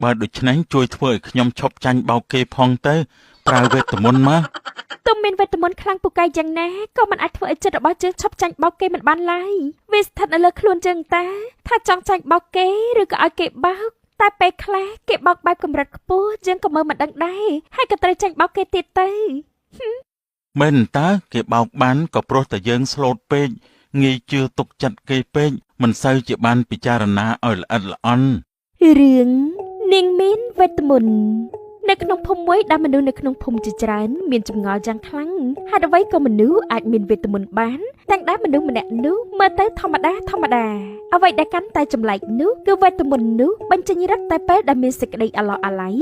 បើដូច្នេះជួយធ្វើឲ្យខ្ញុំឈប់ចាញ់បោកគេផងទៅប្រើវេទមន្តមក ទោះមានវេទមន្តខ្លាំងពូកែយ៉ាងណាក៏មិនអាចធ្វើឲ្យចិត្តរបស់យើងឈប់ចាញ់បោកគេមិនបានឡើយវាស្ថិតនៅលើខ្លួនយើងតាថាចង់ចាញ់បោកគេឬក៏ឲ្យគេបោកតែពេលខ្លះគេបោកបែបកម្រិតខ្ពស់យើងក៏មើលមិនដឹងដែរហើយក៏ត្រូវចាញ់បោកគេទៀតទៅ មែនតើគេបោកបានក៏ព្រោះតែយើងស្លូតពេកងាយជឿទុកចិត្តគេពេកមិនសូវជាបានពិចារណាឲ្យល្អិតល្អន់ រឿងនាងមានវេទមន្តនៅក្នុងភូមិមួយដែលមនុស្សនៅក្នុងភូមិជាច្រើនមានចម្ងល់យ៉ាងខ្លាំងហេតុអ្វីក៏មនុស្សអាចមានវេទមន្តបានទាំងដែលមនុស្សម្នាក់នោះមើលទៅធម្មតាធម្មតាអ្វីដែលកាន់តែចម្លែកនោះគឺវេទមន្តនោះបញ្ចេញឫទ្ធិតែពេលដែលមានសេចក្តីអាឡោះអាល័យ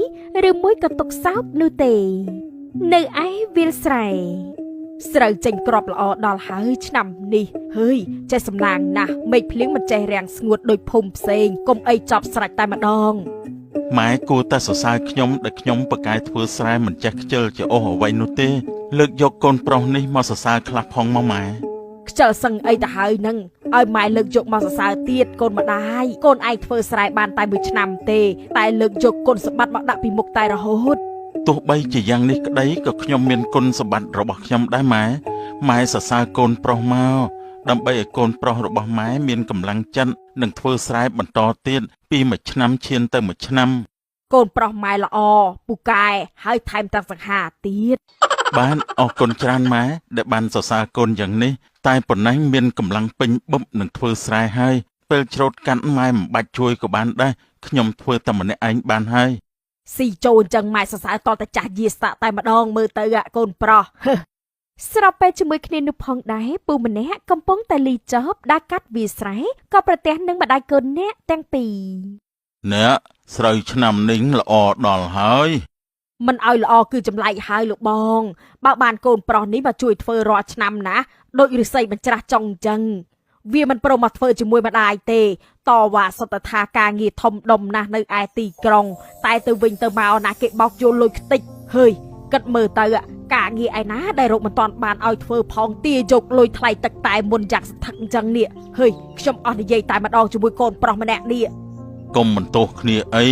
ឬមួយក៏ទុក្ខសោកនោះទេនៅឯវាលស្រែស្រូវចេញក្របល្អដល់ហើយឆ្នាំនេះហើយចេះសំណាងណាស់មេឃភ្លៀងមិនចេះរាំងស្ងួតដូចភូមិផ្សេងកុំអីចប់ស្រេចតែម្ដង ម៉ែគួរតែសរសើរខ្ញុំដែលខ្ញុំប្រកែធ្វើស្រែមិនចេះខ្ជិលជាអូសអ្វីនោះទេលើកយកកូនប្រុសនេះមកសរសើរខ្លះផងមកម៉ែ ខ្ជិលសឹងអីទៅហើយនឹងឲ្យម៉ែលើកយកមកសរសើរទៀតកូនម្ដាយកូនឯងធ្វើស្រែបានតែមួយឆ្នាំទេតែលើកយកគុណសម្បត្តិមកដាក់ពីមុខតែរហូត ទោះបីជាយ៉ាងនេះក្តីក៏ខ្ញុំមានគុណសម្បត្តិរបស់ខ្ញុំដែរម៉ែម៉ែសរសើរកូនប្រុសមកដើម្បីឲ្យកូនប្រុសរបស់ម៉ែមានកម្លាំងចិត្តនិងធ្វើស្រែបន្តទៀតពីមួយឆ្នាំឈានទៅមួយឆ្នាំ កូនប្រុសម៉ែល្អពូកែហើយថែមទាំងសង្ហាទៀត បានអរគុណច្រើនម៉ែដែលបានសរសើរកូនយ៉ាងនេះតែប៉ុណ្ណេះមានកម្លាំងពេញបឹបនឹងធ្វើស្រែហើយពេលច្រូតកាត់ម៉ែមិនបាច់ជួយក៏បានដែរខ្ញុំធ្វើតែម្នាក់ឯងបានហើយ ស៊ីចូលអញ្ចឹងម៉ែសរសើរតតែចាស់យាស្តាក់តែម្ដងមើលទៅអាកូនប្រុស ស្របពេលជាមួយគ្នានោះផងដែរពូម្នាក់កំពុងតែលីចប់ដើរកាត់វាលស្រែក៏ប្រទះនឹងម្ដាយកូនអ្នកទាំងពីរ អ្នកស្រូវឆ្នាំនេះល្អដល់ហើយ មិនឲ្យល្អគឺចម្លែកហើយលោកបងបើបានកូនប្រុសនេះមកជួយធ្វើរាល់ឆ្នាំណាដូចឫស្សីបញ្ច្រាស់ចុងអញ្ចឹងវាមិនព្រមមកធ្វើជាមួយម្ដាយទេតវ៉ាសត្វថាការងារធំដុំណាស់នៅឯទីក្រុងតែទៅវិញទៅមកណាគេបោកយកលុយខ្ទេចហើយគិតមើលទៅការងារឯណាដែលរកមិនតាន់បានឲ្យធ្វើផងទាយកលុយថ្លៃទឹកតែមុនយ៉ាងស្ថឹកអញ្ចឹងនេះហើយខ្ញុំអស់និយាយតែម្ដងជាមួយកូនប្រុសម្នាក់នេះ កុំបន្ទោសគ្នាអី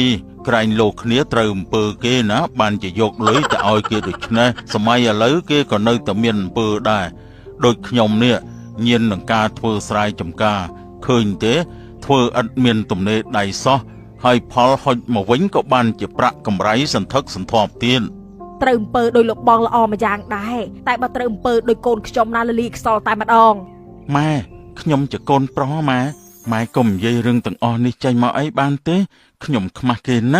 ក្រែងលោកគ្នាត្រូវអំពើគេណាបានជាយកលុយទៅឲ្យគេដូច្នេះសម័យឥឡូវគេក៏នៅតែមានអំពើដែរដូចខ្ញុំនេះញៀននឹងការធ្វើស្រែចម្ការឃើញទេធ្វើឥតមានទំនេរដៃសោះហើយផលហុចមកវិញក៏បានជាប្រាក់កម្រៃសន្ធឹកសន្ធាប់ទៀត ត្រូវអំពើដោយលោកបងល្អមួយយ៉ាងដែរតែបើត្រូវអំពើដោយកូនខ្ញុំណាលលីខ្សលតែម្ដង ម៉ែខ្ញុំជាកូនប្រុសម៉ែម៉ែកុំនិយាយរឿងទាំងអស់នេះចេញមកអីបានទេខ្ញុំខ្មាស់គេណាស់